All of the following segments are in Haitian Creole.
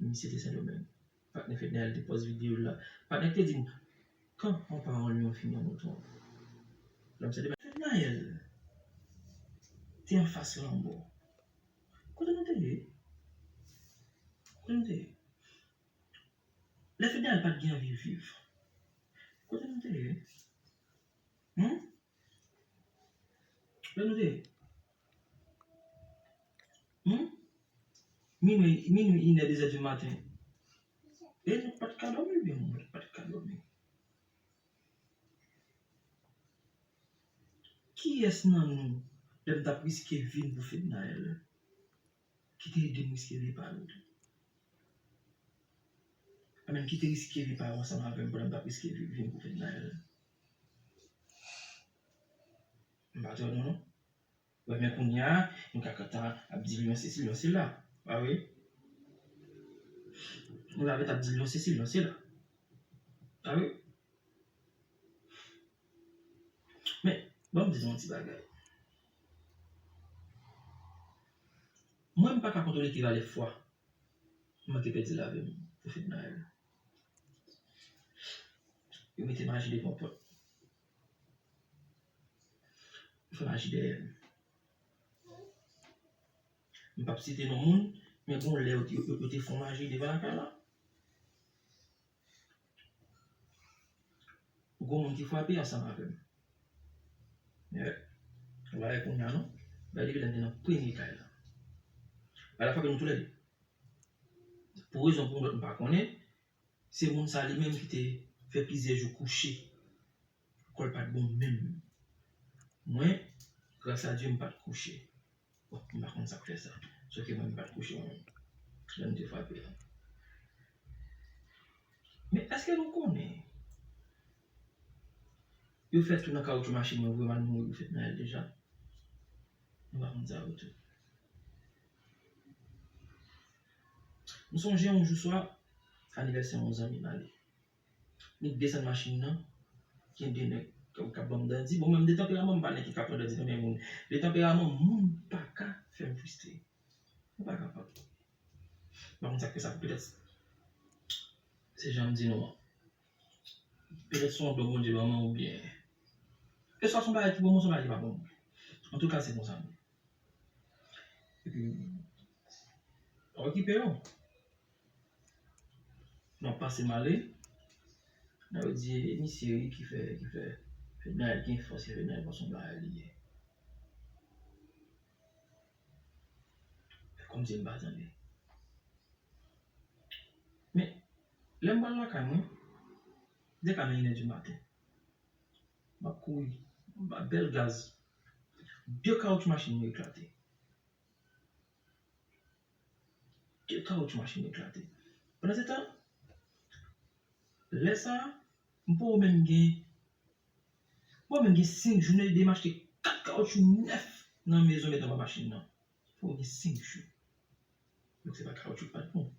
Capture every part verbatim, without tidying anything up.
Misye te Sendomeng. Patnè Fednaelle te pòs videyo l la. Patnè te di m, quand on parle yon fini an mouton. Lè misye te Fednaelle te anfas lanmò. Kote nou te ye? Kote nou te ye? Lè Fednaelle pa t gen anvi viv. Kote nou te ye? Hmm? Lè nou te ye? Hmm? Minwi, minwi, inè, dezè di maten. E nou pa t ka dòmi, byen, nou pa t ka dòmi. Kiyès nan nou, lè m t ap riske vi m pou Fednaelle, ki te ede m riske vi pa yo tou? Amèn, ki te riske vi pa yo ansanm avè m pandan m t ap riske vi, vi m pou Fednaelle? M pa twò non, non. Wè, men kounye a, nou ka kontan ap di l yon sesi, l yon sela. Pa vre? Nou ka ret ap di l yon sesi, l yon sela. Pa vre? Men, ban m di nou yon ti bagay. Mwen, m pa ka kontwole ki valè fwa m manke pèdi lavi m pou Fednaelle. Yo mete maji devan pòt. Yo fè maji dèyè m. M p ap site non moun, men gon lè yo, yo, yo te fè yon maji devan lakay la. Gon moun ki frape ansanm avè m. Yeah. Ou pa wè kounye a non. Bay depi lè m te nan premye kay la. Bay la frape nou toulède. Pou rezon pou yon lòt m pa konnen, se moun sa li menm ki te fè plizyè jou kouche. Kò l pa t bon menm. Mwen, gras a Dye, m pa t kouche. Bon, m pa konn sa k fè sa. Sòke mwen, m pa t kouche mwen menm. Lè m te frape a. Men èske nou konnen yo fè tou nan kawotchou machin mwen vre, m al mouri pou Fednaelle deja? Nou pa konn sa yo tou. M sonje yon jou swa, anivèsè yon zanmi m ale. Li desann machin nan, gen de nèg k ap, k ap ban m dandi. Bon, mwen, m de tanperaman, m pa nèg ki ka pran dandi nan men moun. De tanperaman, moun pa ka fè m fristre. Ou pa kapab. M pa konn sa k fè sa. Petèt, se jan m di nou an. Petèt se yon don Bondye ban mwen oubyen. Keswa se yon bagay ki bon mwen, se yon bagay ki pa bon mwen. Antouka, se konsa m ye. Epi, pa okipe yo. N ap pase m ale. N ap di, e misye wi ki fè, ki fè Fednaelle gen fòs, ki fè Fednaelle pa se yon bagay li ye. Fè kòmsi m pa tande. Men, lè m pral lakay mwen, de ka nan inè di maten. M ap kouri, m ap bèl gaz. De kawotchou machin mwen eklate. De kawotchou machin mwen eklate. Pandan se tan, lè sa a, m poko menm gen, m poko menm gen senk jou, nou ede m achte kat kawotchou nèf nan mezon met anba machin nan. Poko gen senk jou. Donk se pa kawotchou k pa t bon.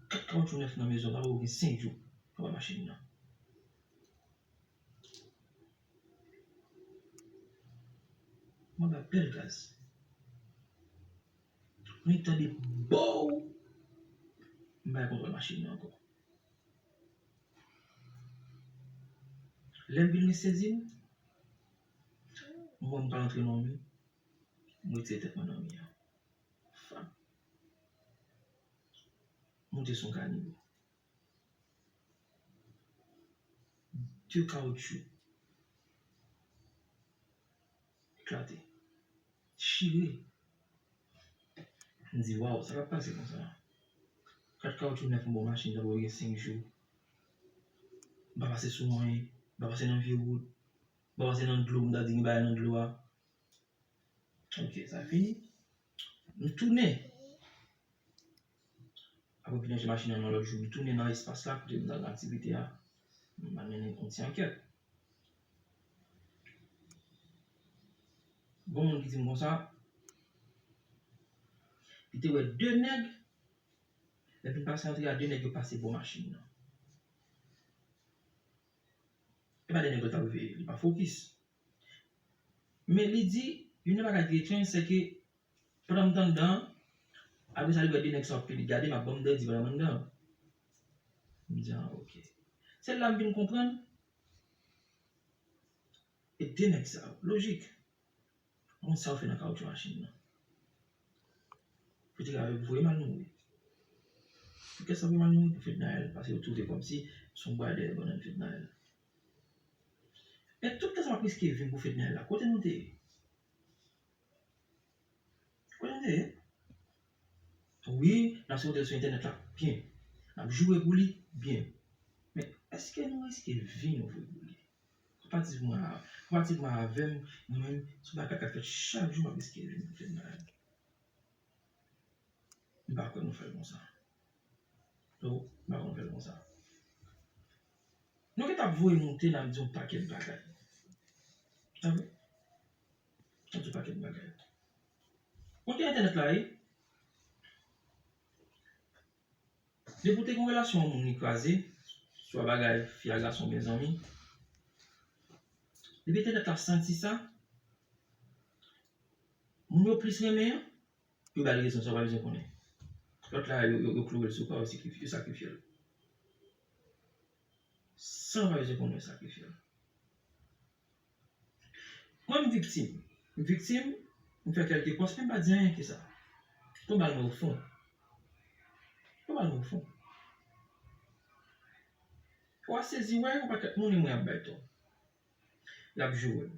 Kat kawotchou nèf nan mezon, pa poko gen senk jou anba machin nan. Mwen ba bèl gaz. Mwen tande bow. M bay kontwòl machin nan ankò. Lè m vin resezi m, m wè m pral antre nan mi. M retire tèt mwen nan mi an. Fap. Moute sou yon kanivo. De kawotchou eklate. Chire. M di, waw, sa k ap pase konsa? Kat kawotchou nèf anba yon machin, sa poko gen senk jou. M pa pase sou anyen, m pa pase nan vye wout, m pa pase nan dlo, m ta di gen bagay nan dlo a. Ok, sa fini. M tounen. Apre m vin ranje machin nan yon lòt jou, m tounen nan espas la kote m t al nan aktivite a. M al mennen yon ti ankèt. Gon moun ki di m konsa, li te wè de nèg, lè m fin pase antre a, de nèg yo pase bò machin nan. E pa de nèg yo t ap veye, li pa fokis. Men li di, youn nan bagay ki etranj, se ke pandan m t anndan an, Apre sa, li wè de nèg sa ap pile. Gade, m ap ban m dèdi, vwala m anndan. M di, ah, ok. Se la m vin konprann. E de nèg sa yo, lojik. Konn sa yo fè nan kawoutchou machin nan. Pou te ka voye m al mouri. Pou kè sa voye m al mouri pou Fednaelle, paske yo twouve kòmsi se yon bwa dèyè bannann Fednaelle. E tout tan sa m ap riske vi m pou Fednaelle la, kote nou te ye? Kote nou te ye? Wi, n ap sipote l sou entènèt la, byen. N ap joure pou li, byen. Men, èske nou riske vi nou vre pou li? Konpativman a, konpativman avè m, mwen menm, se yon bagay k ap fèt chak jou, m ap riske vi m pou Fednaelle. M pa kwè nou fè l konsa. Non, m pa kwè nou fè l konsa. Nou gentan ap voye moute, n ap di yon pakèt bagay. Sa vre? N ap di yon pakèt bagay. Kote entènèt la ye? Depi w te gen yon relasyon yon moun li kraze, swa bagay fi a gason byen zanmi, depi entènèt la santi sa, moun yo plis renmen an, yo ba l rezon san w pa bezwen konnen. Lòt la, yo, yo, yo kloure l sou pa, yo sakrifye, yo sakrifye l. San w pa bezwen konnen, yo sakrifye l. Mwen, m viktim. M viktim, m fè kèlke pòs, men m pa di anyen ke sa. Tonbe al mwen o fon. Tonbe al mwen o fon. Ou a sezi wè yon pakèt moun e mwen ap bay tò. Y ap joure m.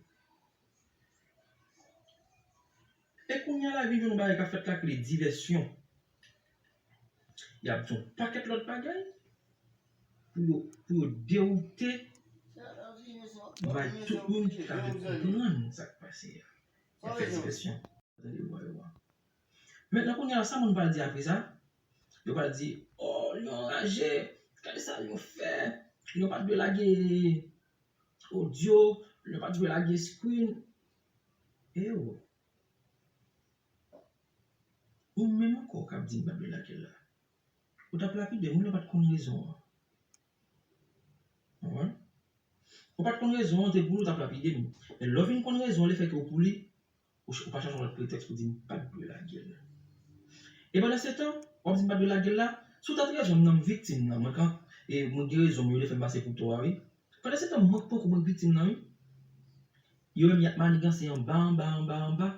E kounye a la vin yon bagay k ap fèt la ki rele divèsyon. Y ap di yon pakèt lòt bagay pou yo, pou yo dewoute bay tout moun ki ka vin konprann sa k pase a. Y ap fè divèsyon. Tande vwa yo a. Mentnan kounye a la, sa moun pral di apre sa? Yo pral di, oh, Lion anraje, gade sa Lion fè. Lion pa t dwe lage odyo, Lion pa t dwe lage screen. E o. Ou menm ankò k ap di m pa t dwe lage l la. Ou t ap lapide m, ou pa t konn rezon an. Konprann? Ou pa t konn rezon an, te pou li w t ap lapide m. Men lè w vin konn rezon an, lefètke w pou li, ou ch-, ou pa chache yon lòt pretèks pou di m pa t dwe lage l. E pandan se tan, w ap di m pa t dwe lage l la, si w ta t rezon m nan, m viktim nan, mwen kan, e mwen gen rezon m yo, yo fè m pase pou tò a, wi. Pandan se tan, mwen k poko mwen viktim nan, wi. Yo menm y ap maniganse anba, anba, anba, anba.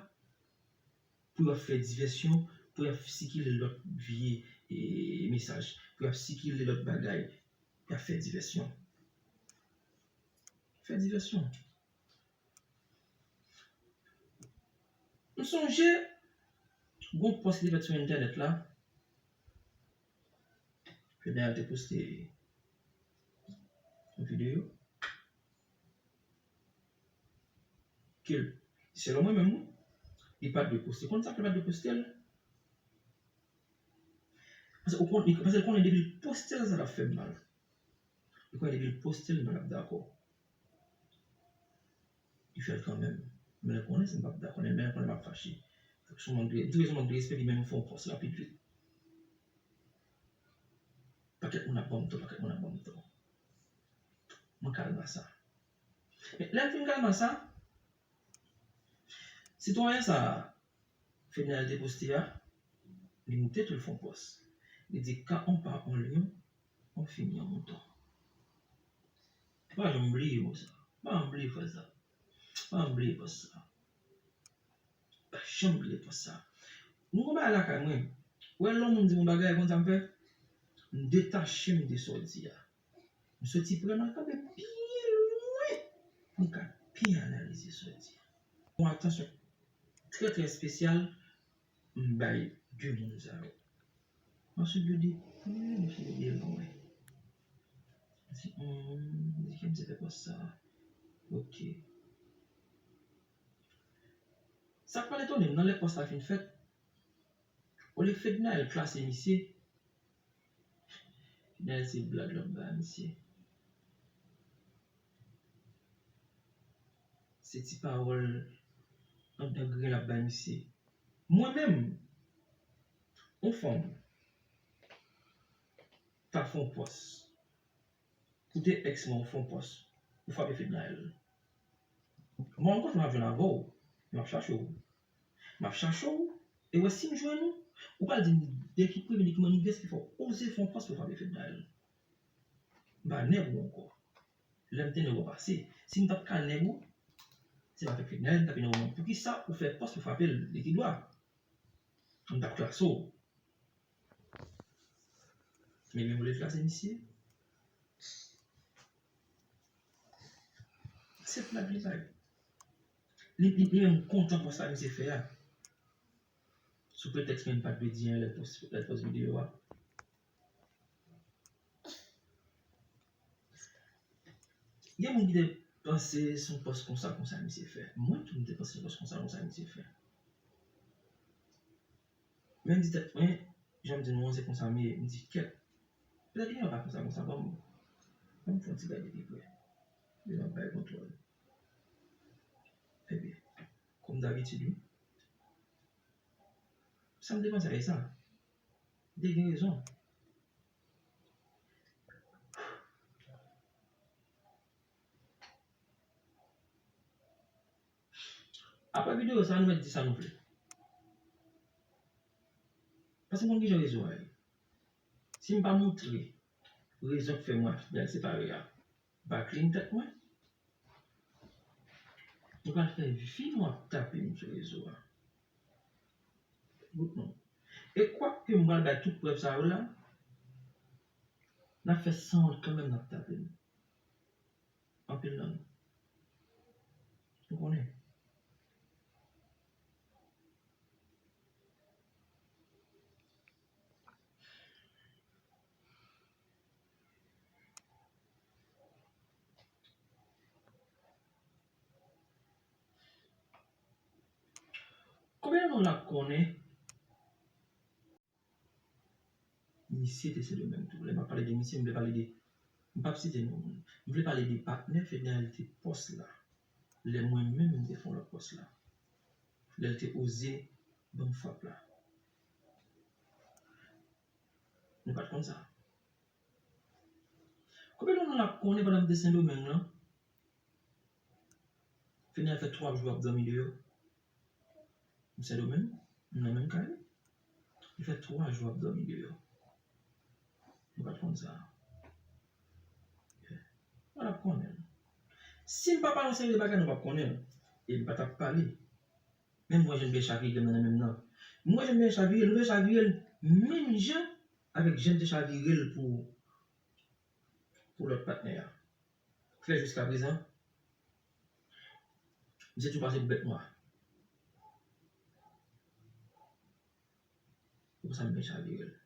Pou y ap fè divèsyon, pou y ap sikile lòt vye, e, mesaj, pou y ap sikile lòt bagay, y ap fè divèsyon. Fè divèsyon. M sonje, gon pòs ki te fèt sou entènèt la. Fednaelle te poste yon videyo. Ke l, selon mwen menm, wi, li pa t dwe poste. Konn sa fè l pa t dwe poste l? Paske ou konn, li, paske l konnen depi l poste l, sa t ap fè m mal. Li konnen depi l poste l, mwen p ap dakò. Li fè l kanmenm. Men l konnen si m p ap dakò, men l konnen m ap fache. Fòk se yon mank de, m te se yon mank de respè, li menm fè yon pòs rapid vit. Pakèt moun ap ban m tò, pakèt moun ap ban m tò. Mwen kalma sa. Men lè m fin kalma sa, sitwayen sa a, Fednaelle te poste a, li moute tou l fè yon pòs. Li di, quand on pend un lion, on finit en mouton. M pa janm bliye mo sa. M pa janm bliye fraz sa. M pa janm bliye pòs sa. M pa janm bliye pòs sa. Nou gon bagay lakay mwen. Ou wè lè yon moun di m yon bagay, konn sa m fè? M detache m de sa w di a. M soti pre m al kanpe byen lwen pou m ka byen analize sa w di a. Yon atansyon trè, trè espesyal m bay de moun sa yo. Answit, yo di, hmm, mesye yo de lwen. M di, hmm, m di, ki misye fè pòs sa? Ok. Sa k pral etone m nan, lè pòs la fin fèt, olye Fednaelle klase misye, Fednaelle se blag l ap bay misye. Se ti pawòl anndan grenn l ap bay misye. Mwen menm, yon fanm ta fè yon pòs. Koute èks mwen, ou fè yon pòs, ou frape Fednaelle. Mwen rankontre m ap jwenn avè w, m ap chache w. M ap chache w, e wè si m jwenn ou, Ou pral di m de ki premye, de ki mannigès ki fè w oze fè yon pòs pou frape Fednaelle? M pa nèg ou ankò. Lè m te nèg ou pase. Si m t ap ka nèg ou, se pa avèk Fednaelle m t ap nèg ou non. Poukisa ou fè pòs pou frape l? De ki dwa? M t ap klase w. Men menm ou leve klase misye. Se blag li bay. Li, li, li menm kontan pòs la misye fè a. Sou pretèks menm pa t vle di anyen lè l pòs, lè l pòs videyo a. Gen moun ki te panse se yon pòs konsa, konsa misye fè. Mwen tou, m te panse se yon pòs konsa, konsa misye fè. Men m di tèt mwen, jan m di nou an, se konsa m ye. M di, kèt. Petèt li pa konsa, konsa. Ban m, ban m fè yon ti gade pi pre. Epi m ap bay kontwòl. Ebyen, kòm dabitid, wi. Sa m te panse a, e sa. M te gen rezon. Apre videyo sa, nou mèt di sa nou vle. Paske m konn kijan rezo a ye. Si m pa montre rezon k fè mwen ak Fidel separe a, m pa clean tèt mwen, nou pral fè vi nou ap tape m sou rezo a. Bout non. E kwak ke m pral bay tout prèv sa yo la, n ap fè sanwont kanmenm, n ap tape m. Anpil nan nou. Nou konnen. Konbyen nan nou la k konnen misye te Sendomeng tou? Lè m ap pale de misye, m vle pale de, m p ap site non moun. M vle pale de patnè Fednaelle te pòs la. Lè mwen menm, m te fè yon lòt pòs la. Lè l te oze ban m frap la. Nou pa t konn sa. Konbyen nan nou la k konnen pandan m te Sendomeng lan, Fednaelle fè twa jou ap dòmi deyò? M Sendomeng, m nan menm kay. Li fè twa jou ap dòmi deyò. Nou pa t konn sa. Yeah. Nou pa t ap konnen l. Si m pa pale yon seri de bagay, nou p ap konnen l. E m pa t ap pale. Men m wè jan l byen chavire m nan menm nan. M wè jan l byen chavire l, l byen chavire l menm jan avèk jan l te chavire l pou, pou lòt patnè a. Klè jiskaprezan, misye toujou pase pou bèt nwa. Se pou sa m byen chavire l.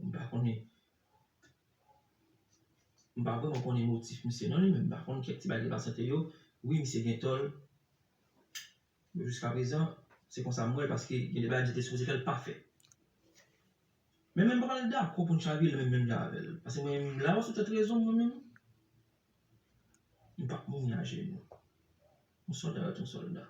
M pa konnen, m pa vrèman konnen motif misye non, li menm. M pa konn kèk ti bagay ki te pase ant yo. Wi, misye gen tò l. Jiskaprezan, se konsa m wè l, paske gen de bagay misye te sipoze fè, l pa fè. Men mwen m pa pral dakò pou n chavire l menm, menm jan avè l. Paske mwen menm la, sou tèt rezon mwen menm, m p ap mouri ajenou. Yon sòlda rete yon sòlda.